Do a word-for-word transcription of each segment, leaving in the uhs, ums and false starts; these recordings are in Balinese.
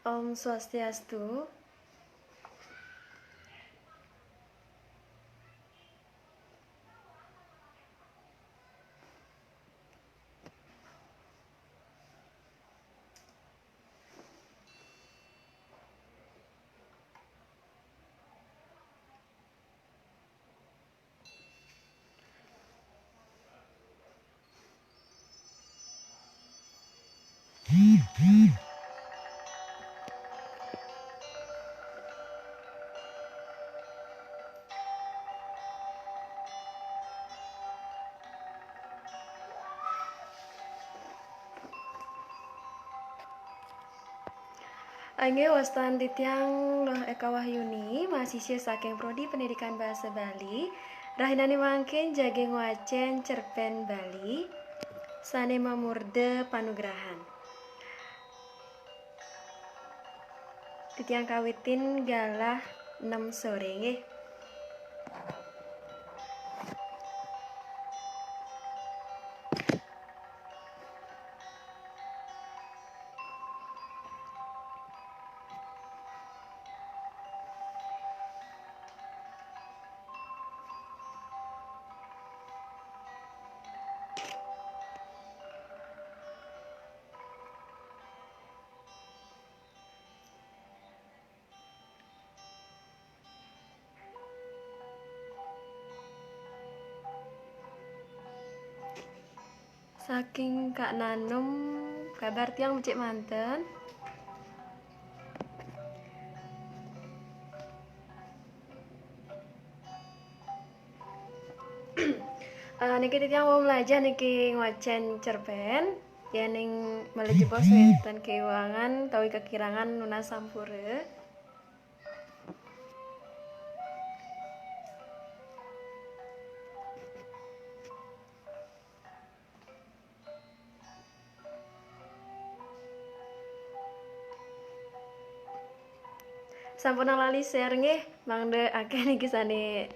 Om Swastiastu. Inggih, wastan titiang Luh Eka Wahyuni, mahasiswa saking Prodi Pendidikan Bahasa Bali. Rahinané mangkin jagi ngwacén cerpén Bali sané mamurda Panugrahan. Titiang kawitin galah enam soré, nggih. Saking Kak Nanom, kabar tiang becik manten. Eh, niki titiang wau mlajah niki ngwacén cerpén. Yéning malih jebos wénten kéwangan utawi kekirangan nunas sampura. Sampunang lali share nggih, mangda akéh niki sané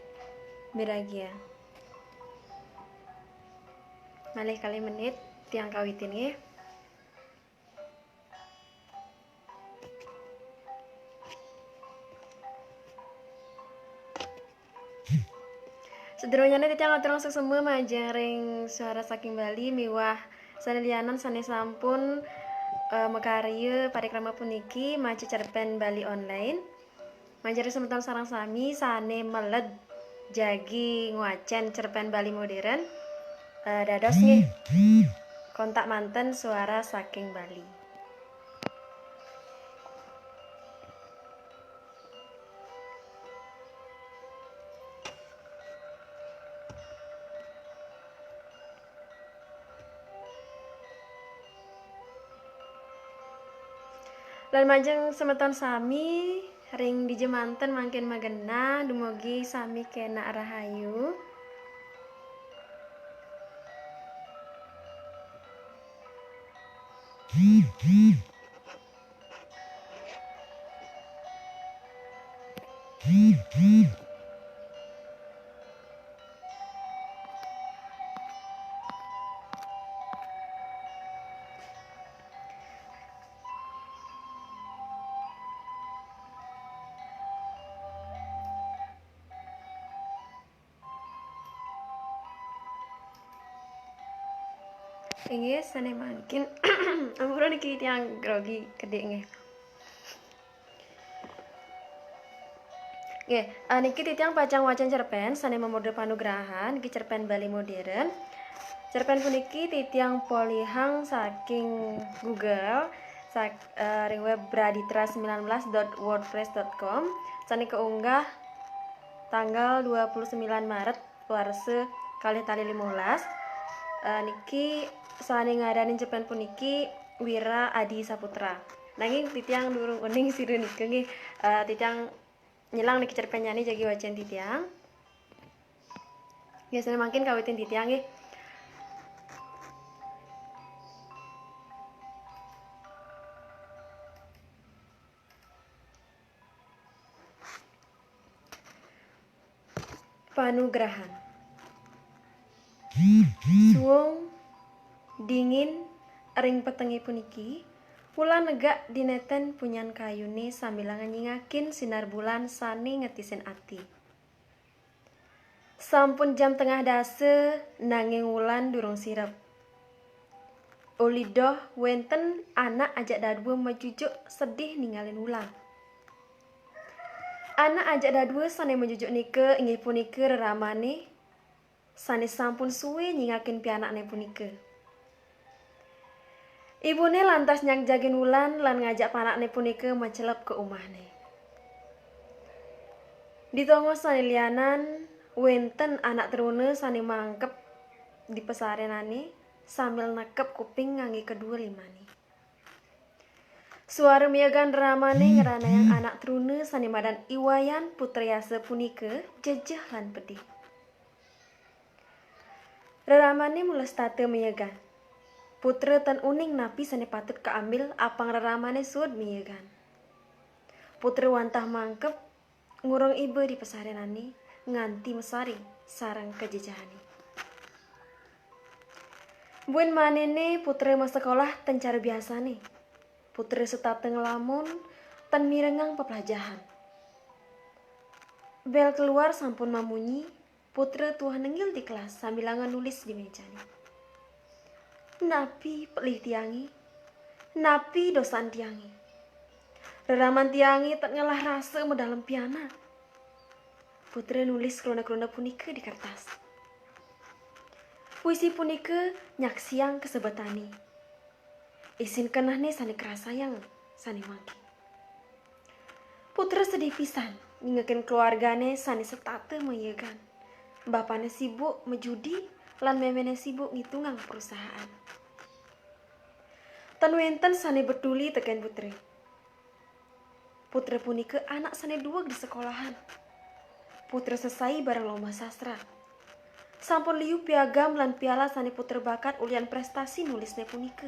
miragia. Malih kalih menit, tiang kawitin nggih. Sadurungnyané titiang aturang suksma majeng ring Suara Saking Bali miwah sané lianan sané sampun, eh, makarya parikrama puniki maca cerpén Bali online. Majeng ring semeton sareng sami sané meled jagi ngwacén cerpén Bali modern, eh, dados nggih kontak manten Suara Saking Bali. Lan majeng semeton sami, ring dija manten mangkin magenah, dumugi sami kénak rahayu. Inggih, sané mangkin. Ampura niki tiang grogi kedik nggih. Nggih, eh, niki titiang pacang wacén cerpén sané mamurda Panugrahan, niki cerpén Bali modern. Cerpén puniki titiang polihang saking Google, sak-, eh, ring web braditra sembilan belas dot wordpress dot com, sané kaunggah tanggal dua puluh sembilan Maret warsa kalih tali lima belas. Eh, niki sané ngadanin cerpén puniki Wira Adi Saputra. Nanging titiang durung uning sira nika nggih. Eh, titiang nyelang niki cerpénnyané jagi wacén titiang. Biasané mangkin kawitin titiang nggih. Panugrahan. Suwung dingin ring petengé puniki Wulan negak di neten punyan kayune sambilanga nyingakin sinar bulan sane ngetisin ati. Sampun jam tengah dasa, nanging wulan durung sirep. Uli doh wenten anak ajak dadua majujuk sedih ningalin wulan. Anak ajak dadua sane majujuk nika inggih punika reramane sane sampun suwe nyingakin pianakne punika. Ibune lantas nyagjagin wulan lan ngajak panakne punika macelep ka umahne. Di tongos sane lianan, wenten anak truna sane mangkep di pesarenane sambil nekep kuping ngangge kedua limane. Suara miyagan reramane ngranayang anak truna sane madan I Wayan putra yasa punika jejeh lan pedih. Reramane mula setata miyagan. Putra tan uning napi sane patut kaambil apang reramane suud miyagan. Putra wantah mangkep ngurung iba di pesarenane nganti masaring sareng kajejehane. Buin manene putra masekolah tan cara biasane. Putra setata nglamun tan mirengang peplajahan. Bel keluar sampun mamunyi, putra tuah nenggil di kelas sambilanga nulis di mejane. Napi pelih tiange? Napi dosan tiange? Reraman tiange tan ngelah rasa madalem pianak. Putra nulis kruna-kruna punika di kertas. Puisi punika nyaksiang kasebetane. Isin kenehne sane karasayang sane mangkin. Putra sedih pisan ningakin keluargane sane setata mayagan. Bapane sibuk majudi lan memene sibuk ngitungang perusahaan. Tan wenten sane peduli teken putra. Putra punika anak sane dueg di sekolahan. Putra sesai bareng lomba sastra. Sampun liu piagam lan piala sane putra bakat ulian prestasi nulisne punika.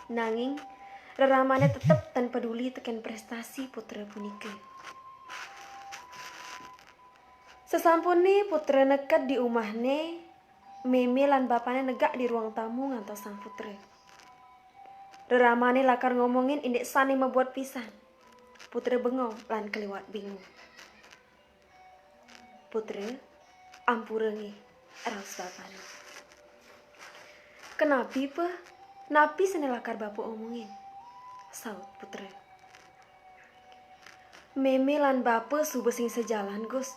Nanging, reramane tetep tan peduli teken prestasi putra punika. Sasampune putra neked di umahne, meme lan bapane negak di ruang tamu ngantosang putra. Reramane lakar ngomongin indik sane mabuat pisan. Putra bengong lan kaliwat bingung. "Putra, ampura nggih," raos bapane. "Kenapi, Peh? Napi sane lakar bapa omongin?" saut putra. "Meme lan bapa suba sing sajalan, Gus,"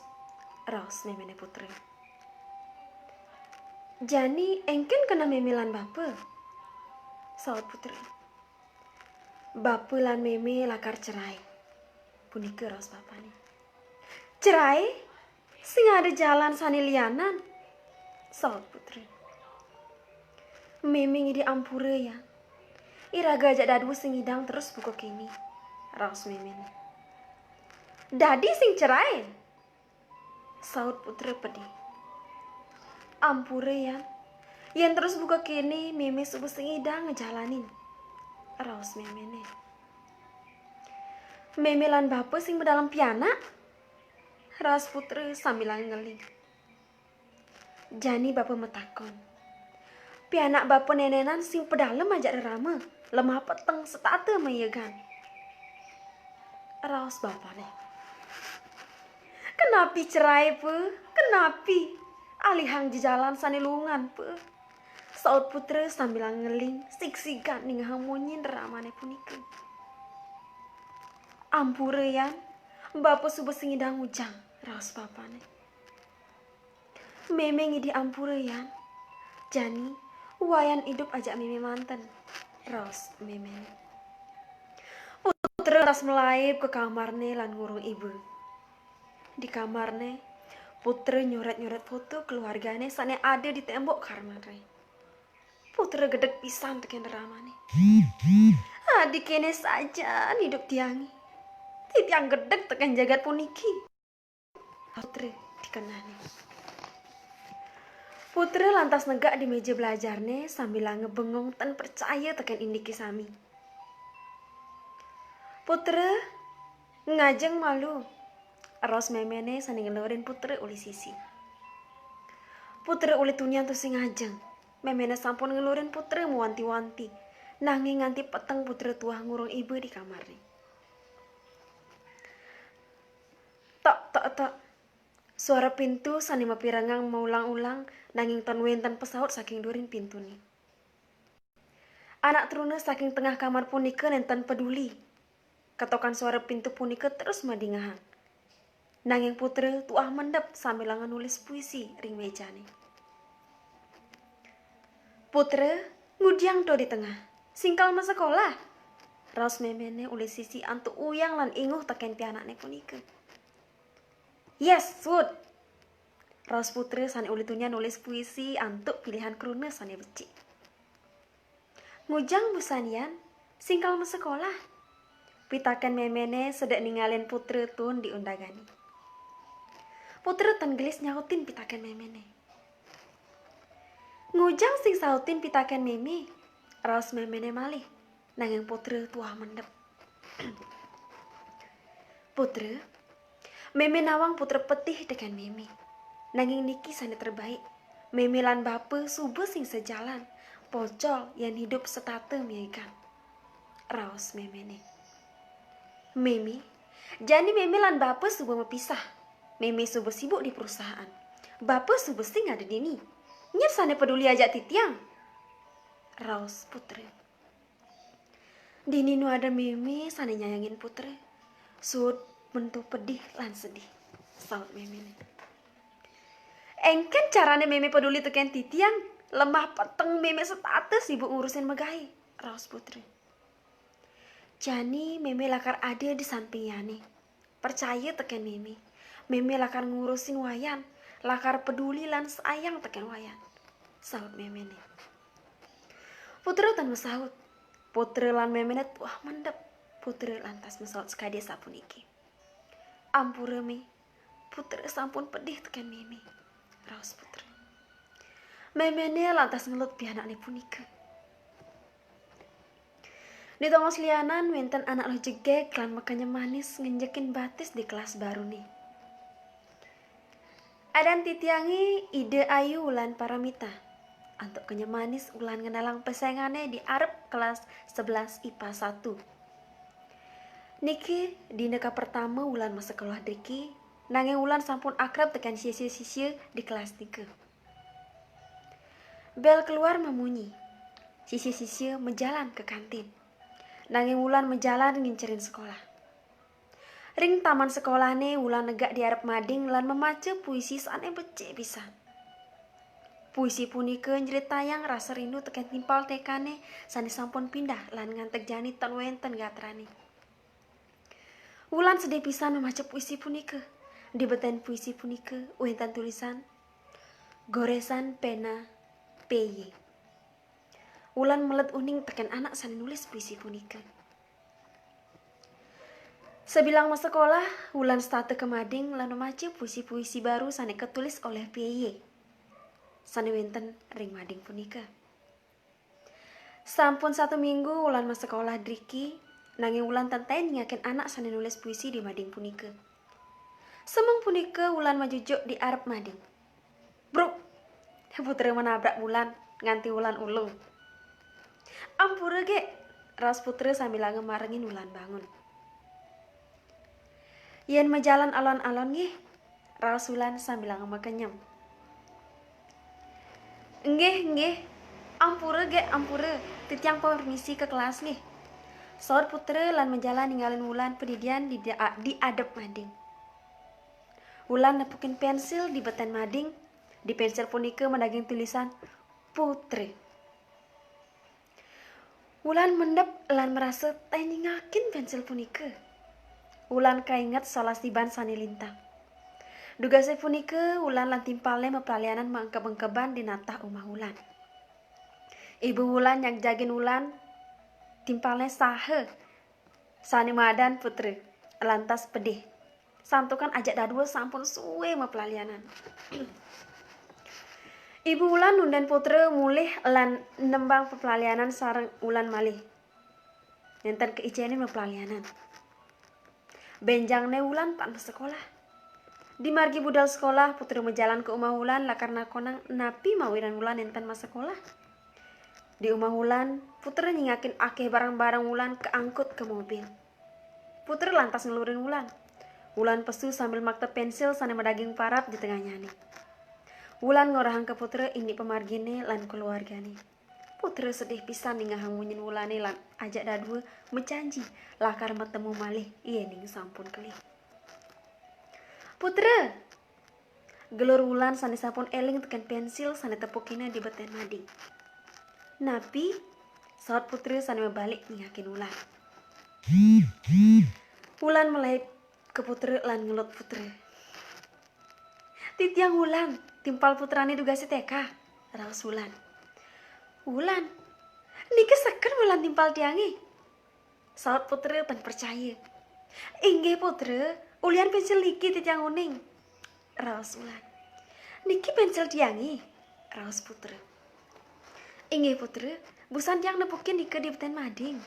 raos memene putra. "Jani engken keneh meme lan bapa?" saut putra. "Bapa lan meme lakar cerai," punika raos bapane. "Cerai? Sing ada jalan sane lianan?" saut putra. "Meme ngidi ampura, Yan. Iraga ajak dadua sing ngidang terus buka kene," raos memene. "Dadi sing cerai?" saut putra pedih. "Ampura, Yan. Yen terus buka kene, meme suba sing ngidang ngejalanin," raos memene. "Meme lan bapa sing madalem pianak?" raos putra sambilanga ngeling. Jani bapa matakon, "Pianak bapa nenenan sing padalem ajak rerama, lemah peteng setata mayagan," raos bapane. "Kenapi cerai, Peh? Kenapi? Alihang jejalan sane lungan, Peh," saut putra sambilanga ngeling, sigsigan ningehang munyin reramane punika. "Ampura, Yan, bapa suba sing ngidang ngujang," raos bapane. "Meme ngidi ampura, Yan. Jani, Wayan idup ajak meme manten," raos memene. Putra lantas malaib ka kamarne lan ngurung iba. Di kamarne, putra nyoret-nyoret foto keluargane sane ada di tembok kamarne. Putra gedeg pisan teken reramane. "Adi kene sajan idup tiange. Titiang gedeg teken jagat puniki," putra dikenehne. Putra lantas negak di meja belajarne sambilanga bengong tan percaya teken indike sami. "Putra, ngajeng malu," raos memene sane ngelurin putra uli sisi. Putra uli tunian tusing ngajeng. Memene sampun ngelurin putra mawanti-wanti. Nanging nganti peteng putra tuah ngurung iba di kamarne. Tok, tok, tok. Suara pintu sane mapirengang maulang-ulang, nanging tan wenten pesaut saking durin pintune. Anak truna saking tengah kamar punika nenten peduli. Ketokan suara pintu punika terus madingehang. Nanging putra tuah mendep sambilanga nulis puisi ring mejane. "Putra, ngudiang to di tengah. Sing kal masekolah?" raos memene uli sisi antuk uyang lan inguh teken pianakne punika. "Yes, suud," raos putra sane uli tunian nulis puisi antuk pilihan kruna sane becik. "Ngujang busanian, sing kal masekolah?" pitaken memene sedek ningalin putra tuun di undagane. Putra tan gelis nyautin pitaken memene. "Ngujang sing sautin pitaken meme?" raos memene malih, nanging putra tuah mendep. "Putra, meme nawang putra petih teken meme. Nanging niki sane terbaik. Meme lan bapa suba sing sejalan, pocol yen hidup setata miaikan," raos memene. "Meme, jani meme lan bapa suba mapisah. Meme suba sibuk di perusahaan. Bapa suba sing ada dini. Nyep sane peduli ajak titiang?" raos putra. "Dini nu ada meme sane nyayangin putra. Suud mentu pedih lan sedih," saut memene. "Engken carane meme peduli teken titiang, lemah peteng meme setata sibuk ngurusin megae," raos putra. "Jani meme lakar ada di sampingane. Percaya teken meme. Meme lakar ngurusin Wayan, lakar peduli lan sayang teken Wayan," saut memene. Putra tan masaut. Putra lan memene tuah mendep. Putra lantas masaut sakadi sapuniki, "Ampura, Me. Putra sampun pedih teken meme," raos putra. Memene lantas ngelut pianakne punika. Di tongos lianan wenten anak luh jegeg lan makenyem manis ngenjekin batis di kelas barune. "Adan titiange Ida Ayu Wulan Paramita. Antuk kenyem manis Wulan ngenalang pesengane di arep kelas sebelas I P A satu. Niki dina kapertama Wulan masekolah driki, nanging Wulan sampun akrab teken sisya-sisya di kelas nika." Bel keluar mamunyi. Sisya-sisya majalan ka kantin. Nanging Wulan majalan ngincerin sekolah. Ring taman sekolahne, Wulan negak di arep mading lan mamaca puisi sane becik pisan. Puisi punika nyritayang rasa rindu teken timpal tekane sane sampun pindah lan nganteg jani tan wenten gatrane. Wulan sedih pisan mamaca puisi punika. Di beten puisi punika wenten tulisan, "Goresan pena P Y." Wulan melet uning teken anak sane nulis puisi punika. Sabilang masekolah, Wulan setata ka mading lan mamaca puisi-puisi baru sane katulis oleh P Y sane wenten ring mading punika. Sampun satu minggu Wulan masekolah driki, nanging Wulan tan taen nyingakin anak sane nulis puisi di mading punika. Semeng punika Wulan majujuk di arep mading. Bruk! Putra manabrak Wulan nganti Wulan ulung. "Ampura, Gek," raos putra sambilanga marengin Wulan bangun. "Yen majalan alon-alon nggih," raos Wulan sambilanga makenyem. "Nggih, nggih. Ampura, Gek, ampura. Titiang permisi ke kelas nggih," saut putra lan majalan ninggalin Wulan padidian di, di, di adep mading. Wulan nepukin pensil di beten mading. Di pensil punika madaging tulisan Putra. Wulan mendep lan marasa taen nyingakin pensil punika. Wulan kainget solas tiban sane lintang. Dugase punika, Wulan lan timpalne maplalianan maengkeb-engkeban di natah umah Wulan. Ibu Wulan nyagjagin Wulan, timpalne saha sane madan Putra, lantas pedih. Santukan ajak dadua sampun suwe maplalianan. Ibu Wulan nunden Putra mulih lan nembang paplalianan sareng Wulan malih. Nenten kaicenin maplalianan. Benjangne Wulan tan masekolah. Di margi budal sekolah, Putra majalan ka umah Wulan lakar nakonang napi mawinan Wulan nenten masekolah. Di umah Wulan, Putra nyingakin akéh barang-barang Wulan kaangkut ka mobil. Putra lantas ngelurin Wulan. Wulan pesu sambil makta pénsil sané madaging parab di tengahnyané. Wulan ngorahang ka Putra indik pamarginé lan keluargané. Putra sedih pisan ningehang munyin Wulané lan ajak dadua majanji lakar matemu malih yéning sampun kelih. "Putra!" Gelur Wulan sané sampun éling tekén pénsil sané tepukina di betén mading. "Napi?" saut Putra sané mabalik nyingakin Wulan. Wulan melait ka Putra lan ngelut Putra. "Titiang Wulan, timpal Putrané dugasé T K," raos Wulan. "Wulan, niki seken Wulan timpal tiangé?" saut Putra tan percaya. "Inggih Putra, ulian pénsil niki titiang uning," raos Wulan. "Niki pénsil tiangé?" raos Putra. "Inggih Putra, busan tiang nepukin nika di betén mading,"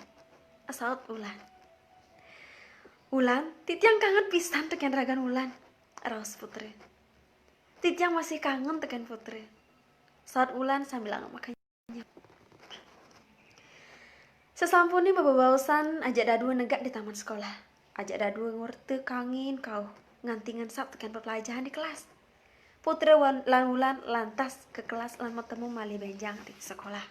saut Wulan. "Wulan, titiang kangen pisan tekén ragan Wulan," raos Putra. "Titiang masih kangen tekén Putra," saut Wulan sambil angguk makenyem. Sasampuné mabebaosan, ajak dadua negak di taman sekolah. Ajak dadua ngorta kangin kauh nganti ngensap tekén pepelajahan di kelas. Putra wan-, lan Wulan lantas ka kelas lan matemu malih bénjang di sekolah.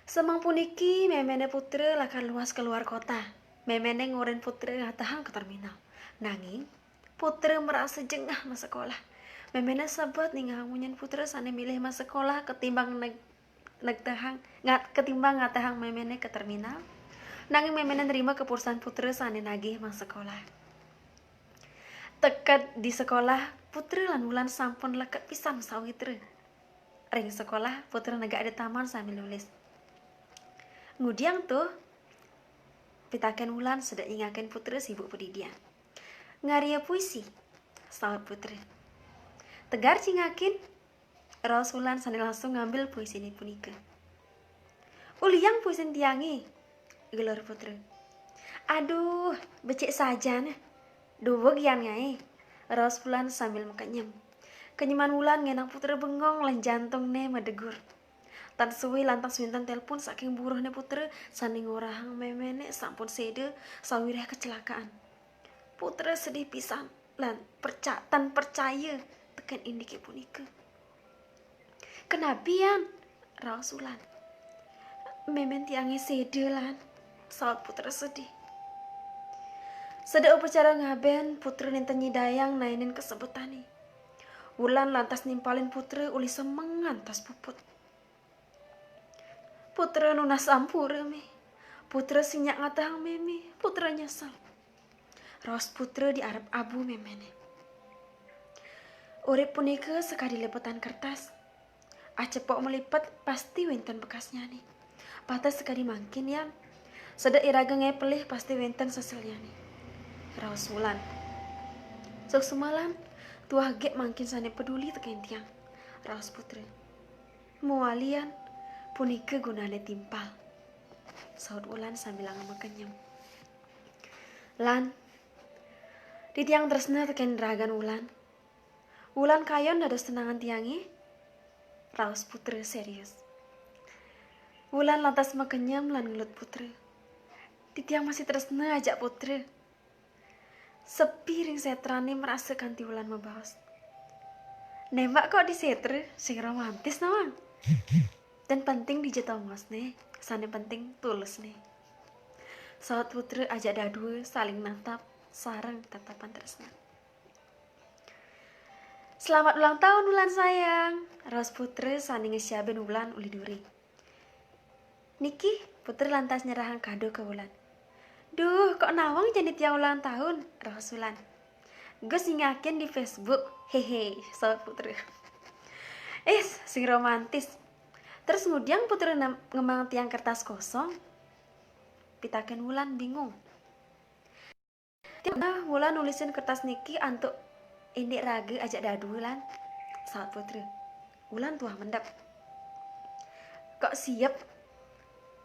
Semeng puniki méméné Putra lakar luas keluar kota. Méméné ngorin Putra ngatehang ka terminal. Nanging Putra merasa jengah masekolah. Méméné sebet ningehang munyin Putra sané milih masekolah ketimbang neg-, negtehang, ngat-, ketimbang ngatehang méméné ka terminal. Nanging méméné nerima keputusan Putra sané nagih masekolah. Teked di sekolah, Putra lan Wulan sampun leket pisan sawitra. Ring sekolah, Putra negak di taman sambil nulis. "Ngudiang tuh?" pitakén Wulan sedek nyingakin Putra sibuk padidian. "Ngarya puisi," saut Putra. "Tegar cingakin," raos Wulan sané langsung ngambil puisiné punika. "Uliang puisin tiangé," gelur Putra. "Aduh, becik sajan. Duweg yan ngaé," raos Wulan sambil makenyem. Kenyeman Wulan ngenang Putra bengong lan jantungné madegur. Tan suwi lantas wénten télpon saking buruhné Putra sané ngorahang méméné sampun séda sawiréh kecelakaan. Putra sedih pisan lan perca-, tan percaya tekén indiké punika. "Kenapi yan?" raos Wulan. "Mémén tiangé séda lan," saut Putra sedih. Sedek upacara ngabén, Putra nénten nyidayang naenin kasebetané. Wulan lantas nimpalin Putra uli semeng ngantos puput. "Putra nunas ampura, Mé. Putra sing nyak ngatehang Mémé, Putra nyesel," raos Putra di arep abu méméné. "Urip punika sakadi lipetan kertas. Acepok malipet pasti wénten bekasnyané. Pateh sakadi mangkin, yan. Sedek iraga ngaé pelih pasti wénten seselnyané," raos Wulan. "Suksma lan, tuah gek mangkin sané peduli tekén tiang," raos Putra. "Mawali yan, punika gunané timpal," saut Wulan sambil angguk makenyem. "Lan, titiang tresna tekén ragan Wulan. Wulan kayon dados tunangan tiangé," raos Putra serius. Wulan lantas makenyem lan ngelut Putra. "Titiang masih tresna ajak Putra." Sepi ring sétrané marasa kanti Wulan mabaos. "Nembak kok di sétra, sing romantis, nawang. Dan penting dija tongosné, sané penting tulusné," saut Putra ajak dadua saling natap sareng tatapan tresna. "Selamat ulang tahun, Wulan sayang," raos Putra sané ngesiabin Wulan uli duri. "Niki," Putra lantas nyerahang kado ka Wulan. "Duh, kok nawang jani tiang ulang tahun?" raos Wulan. "Gus nyingakin di Facebook, hehe," saut Putra. "Is, sing romantis. Terus ngudiang Putra nem-, ngemang tiang kertas kosong?" pitakén Wulan bingung. "Tiang, Wulan nulisin kertas niki antuk indik raga ajak dadua, Lan," saut Putra. Wulan tuah mendep. "Kok siep?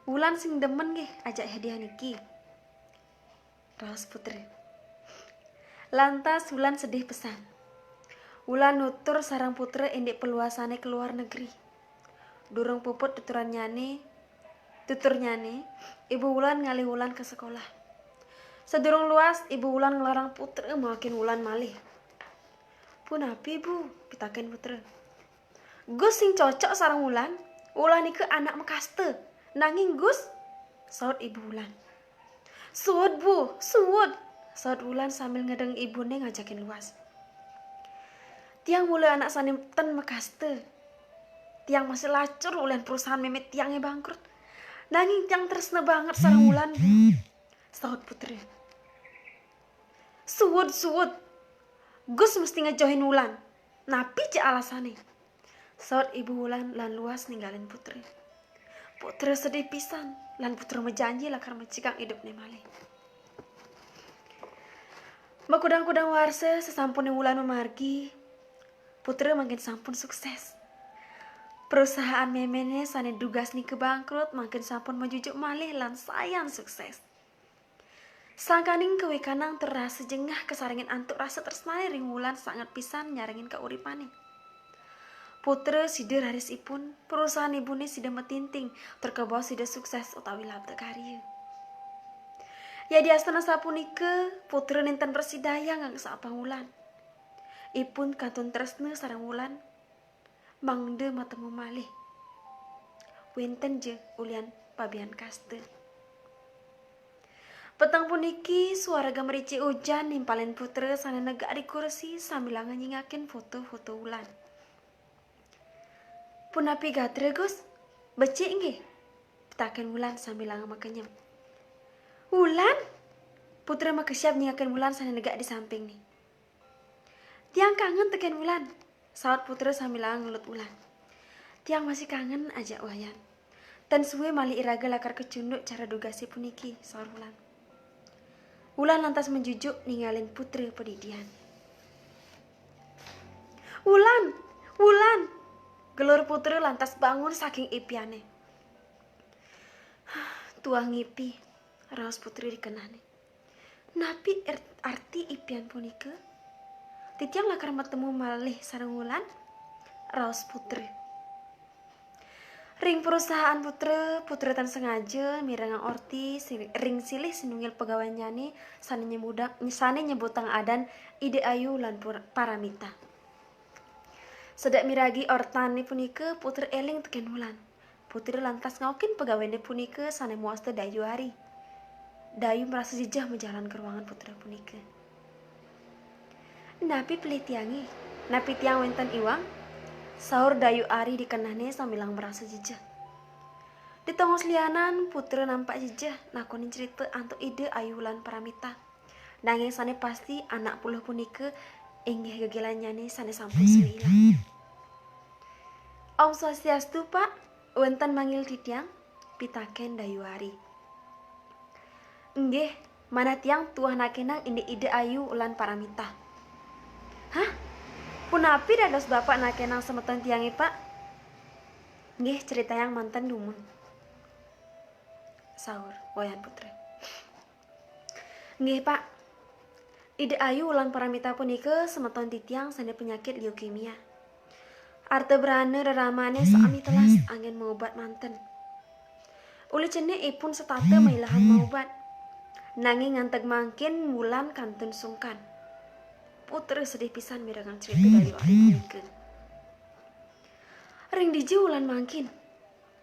Wulan sing demen nggih ajak hadiah niki," raos Putra. Lantas Wulan sedih pesan. Wulan nutur sareng Putra indik peluasané ke luar negeri. Durung puput tuturannyané, tuturnnyané, ibu Wulan ngalih Wulan ka sekolah. Sadurung luas, ibu Wulan nglarang putra mawakin Wulan malih. "Punapi, Bu?" pitakén putra. "Gus sing cocok sareng Wulan. Wulan nika anak makasta. Nanging Gus," saut ibu Wulan. "Suud, Bu, suud," saut Wulan sambil ngedeng ibuné ngajakin luas. "Tiang mula anak sané ten makasta. Tiang masih lacur ulihan perusahaan mémé tiangé bangkrut. Nanging tiang tresna banget sareng Wulan, Bu," saut putra. "Suud, suud. Gus mesti ngejohin Wulan. Napi ja alasané?" saut ibu Wulan lan luas ninggalin putra. Putra sedih pisan, lan putra majanji lakar mecikang idupné malih. Makudang-kudang warsa sasampuné Wulan mamargi, putra mangkin sampun sukses. Perusahaan méméné sané dugas nika bangkrut mangkin sampun majujuk malih lan sayan sukses. Sangkaning kawikanang tur rasa jengah kasarengin antuk rasa tresnané ring Wulan sanget pisan nyarengin kauripané. Putra sida raris ipun, perusahaan ibuné sida matinting, tur kabaos sida sukses utawi labda karya. Yadiastun sapunika, putra nénten prasidayang ngengsapang Wulan. Ipun kantun tresna sareng Wulan, mangda matemu malih. Wénten ja ulihan pabian kasta. Peteng puniki, suara gemericik ujan nimpalin putra sané negak di kursi sambilanga nyingakin foto-foto Wulan. "Punapi gatra, Gus? Becik nggih?" pitakén Wulan sambilanga makenyem. "Wulan?" Putra makesiab nyingakin Wulan sané negak di sampingné. "Tiang kangen tekén Wulan," saut putra sambilanga ngelut Wulan. "Tiang masih kangen ajak Wayan. Tan sué malih iraga lakar kacunduk cara dugasé puniki," saur Wulan. Wulan lantas menjujuk ningalin putra padidian. "Wulan! Wulan!" gelur putra lantas bangun saking ipiané. "Tuah ngipi," raos putra dikenahné. "Napi er-, arti ipian punika? Titiang lakar matemu malih sareng Wulan?" raos putra. Ring perusahaan putra, putra tan sengaja mirengang orti si-, ring silih sinunggil pegawainnyané sané nyebudang, sané nyebutang adan Ida Ayu lan Pur-, Paramita. Sedek miragi ortané punika, putra éling tekén Wulan. Putra lantas ngaukin pegawainé punika sané mawasta Dayu Ari. Dayu merasa jejeh majalan ka ruangan putra punika. "Napi pelih tiangé? Napi tiang wénten iwang?" saur Dayu Ari dikenehné sambilang merasa jejeh. Di tongos lianan, putra nampak jejeh nakonin cerita antuk Ida Ayu lan Paramita. Nanging sané pasti anak puluh punika inggih gegilannyané sané sampun sué ilang. "Om Swastiastu, Pak. Wénten manggil titiang?" pitakén Dayu Ari. "Nggih, manah tiang tuah nakénang indik Ida Ayu lan Paramita." "Hah? Punapi dados Bapak nakénang semeton tiangé, Pak?" "Nggih, critayang manten dumun," saur Wayan Putra. "Nggih, Pak. Ida Ayu lan Paramita punika semeton titiang sané penyakit leukemia. Arta brana reramané sami telas anggén maubat manten. Uli cenik ipun setata mailahang maubat. Nanging nganteg mangkin Wulan kantun sungkan." Putra sedih pisan mirengang cerita Dayu Ari punika. "Ring dija Wulan mangkin?"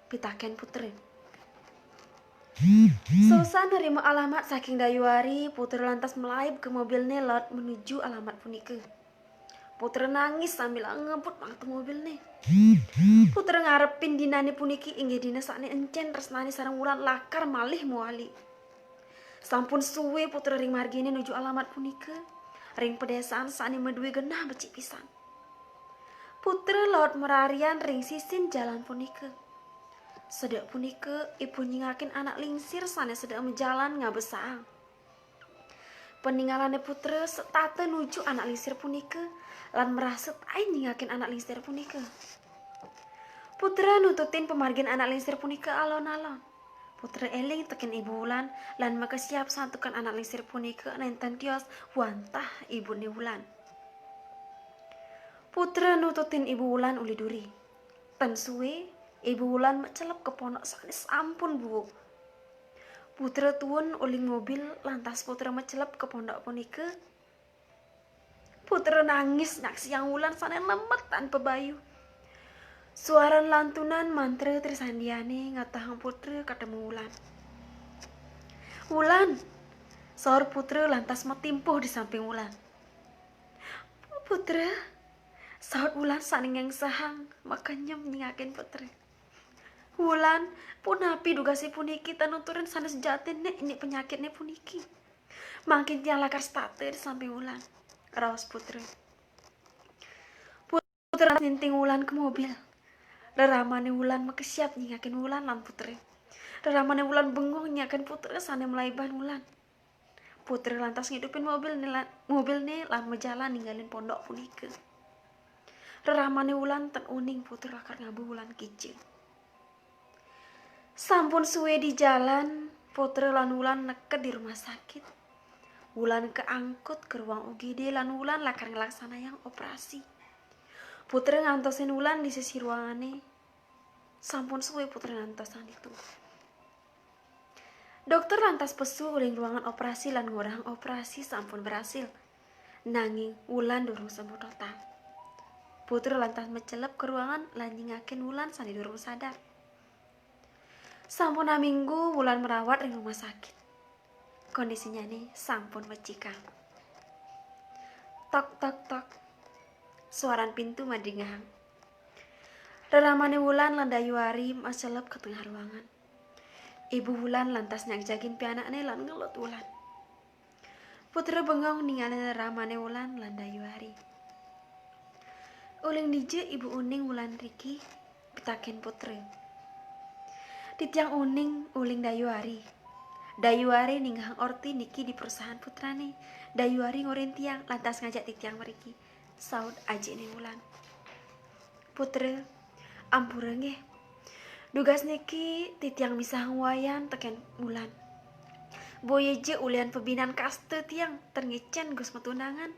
pitakén putra. Sausan nerima alamat saking Dayu Ari, putra lantas malaib ka mobilné laut menuju alamat punika. Putra nangis sambil ngebut mangta mobilné. Putra ngarepin dinané puniki inggih dina sané encén tresnané sareng Wulan lakar malih mawali. Sampun sué putra ring marginé nuju alamat punika, ring pedésan sané madué genah becik pisan. Putra laut mararian ring sisin jalan punika. Sedek punika, ipun nyingakin anak lingsir sané sedek majalan ngabesaang. Paningalané putra setata nuju anak lingsir punika, lan marasa taén nyingakin anak lingsir punika. Putra nututin pamargin anak lingsir punika alon-alon. Putra éling tekén Ibu Wulan, lan makesiab santukan anak lingsir punika nénten tios wantah ibuné Wulan. Putra nututin Ibu Wulan uli duri. Tan sué, Ibu Wulan mecelep ke pondok sané sampun buuk. Putra tuun uling mobil, lantas putra mecelep ke pondok punika. Putra nangis nyaksiang Wulan sané lemet tanpa bayu. Suaran lantunan mantra trisandiané ngetahang putra ketemu Wulan. "Wulan," saur putra lantas metimpuh di samping Wulan. "Putra," saut Wulan sané ngengsehang, makenyem nyingakin putra. "Wulan, punapi dugasé puniki tan nuturin sané sejatiné indik penyakitné puniki? Mangkin tiang lakar setata di samping Wulan," raos putra. Putra ninting Wulan ke mobil. Reramané Wulan makesiab nyingakin Wulan lan putra. Reramané Wulan bengong nyingakin putra sané malaiban Wulan. Putra lantas ngidupin mobilné lan, mobilné lan majalan ninggalin pondok punika. Reramané Wulan tan uning putra lakar ngaba Wulan kija. Sampun suwé di jalan, putra lan Wulan neked di rumah sakit. Wulan kaangkut ke ruang U G D lan Wulan lakar nglaksanayang operasi. Putra ngantosin Wulan di sisi ruangané. Sampun suwé putra ngantosan ditu. Dokter lantas pesu uling ruangan operasi lan ngorahang operasi sampun berhasil. Nanging Wulan durung sembuh total. Putra lantas mecelep ke ruangan lan nyingakin Wulan sané durung sadar. Sampun aminggu Wulan merawat ring rumah sakit. Kondisinyané sampun becikang. Tok, tok, tok. Suaran pintu madingehang. Reramané Wulan lan Dayuari macelep ke tengah ruangan. Ibu Wulan lantas nyagjagin pianakné lan ngelut Wulan. Putra bengong ningalin reramané Wulan lan Dayuari. "Uling dija Ibu uning Wulan riki?" pitaken putra. "Titiang uning uling Dayuari. Dayuari ningehang orti niki di perusahaan putrané. Dayuari ngorin tiang lantas ngajak titiang mriki," saut ajiné Wulan. "Putra, ampura nggih. Dugas niki titiang misahang wayan tekén Wulan. Boya ja ulian pabinan kasta tiang tan ngicén gus matunangan.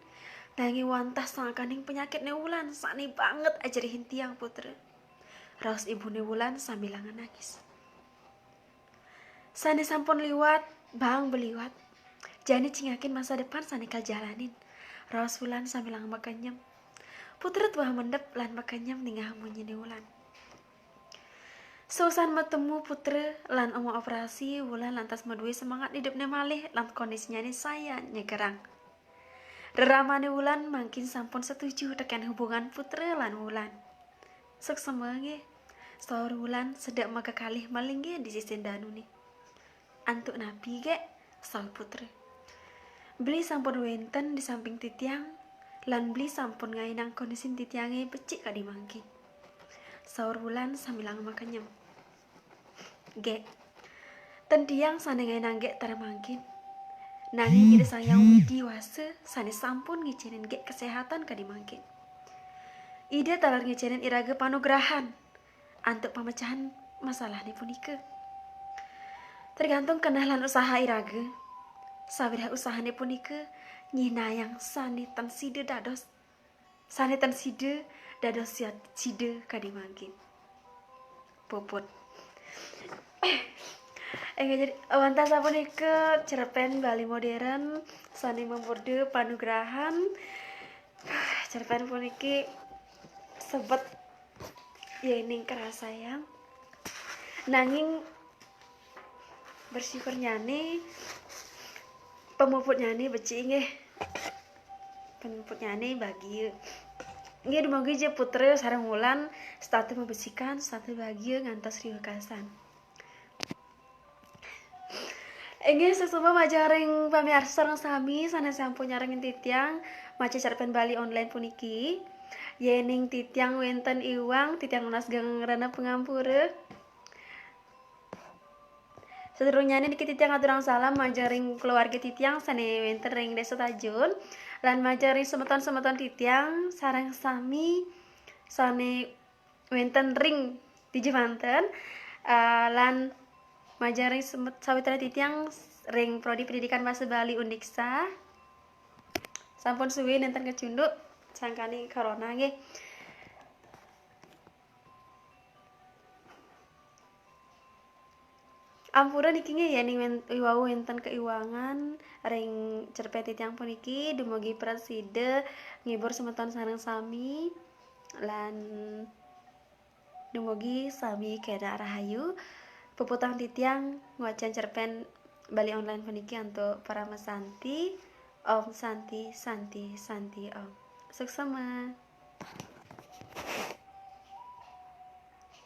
Nanging wantah sangkaning penyakitné Wulan sané banget ajerihin tiang, putra," raos ibuné Wulan sambilanga nangis. "Sané sampun liwat, baang beliwat. Jani cingakin masa depan sané kajalanin," raos Wulan sambilanga makenyem. Putra tuah mendep lan makenyem ningehang munyiné Wulan. Sausan matemu putra lan ema operasi, Wulan lantas madué semangat idupné malih lan kondisinyané sayan nyegerang. Reramané Wulan mangkin sampun setuju tekén hubungan putra lan Wulan. "Suksma nggih," saur Wulan sedek makakalih malinggih di sisin danuné. "Antuk napi, Gék?" saur putra. "Beli sampun wénten di samping titiang, lan beli sampun ngainang kondisin titiangé becik kadi mangkin," saur Wulan sambilanga makenyem. "Gék, ten tiang sané ngainang Gék taler mangkin. Nanging Ida Sang Hyang Widhi Wasa sané sampun ngicénin Gék kaséhatan kadi mangkin. Ida taler ngicénin iraga panugrahan antuk pamecahan masalahné punika. Tergantung keneh lan usaha iraga. Sawiréh usahané punika nyinayang sané tan sida dados, sané tan sida dados siat-, sida kadi mangkin." Puput. Inggih, jadi, wantah sapunika cerpen Bali modern sané mamurda panugrahan. Cerpen puniki sebet Yéning Karasayang. Nanging bersyukurnyané pamuputnyané becik nggih. Pamuputnyané bagia. Nggih, dumugi ja putra sareng Wulan setata mabecikan, setata bagia ngantos riwekasan. Inggih, suksma majeng ring pamiarsa sareng sami sané sampun nyarengin titiang maca cerpen Bali online puniki. Yéning titiang wénten iwang, titiang nunas geng rena pangampura. Sadurungnyané niki titiang aturang salam majeng ring keluarga titiang sané wénten ring Désa Tajun, lan majeng ring semeton-semeton titiang sareng sami sané wénten ring dija manten, eh, lan majeng ring semet-, sawitra titiang ring Prodi Pendidikan Basa Bali Undiksha. Sampun suwé nénten kacunduk sangkaning corona nggih. Ampura niki nggih ya ning wen-, wau wenten keiwangan ring cerpen titiang puniki, dumugi prasida ngibur semeton sareng sami lan dumugi sami kena rahayu. Puputang titiang ngwacen cerpen Bali Online puniki antuk parama santi. Om Santi, Santi, Santi Om. Suksema.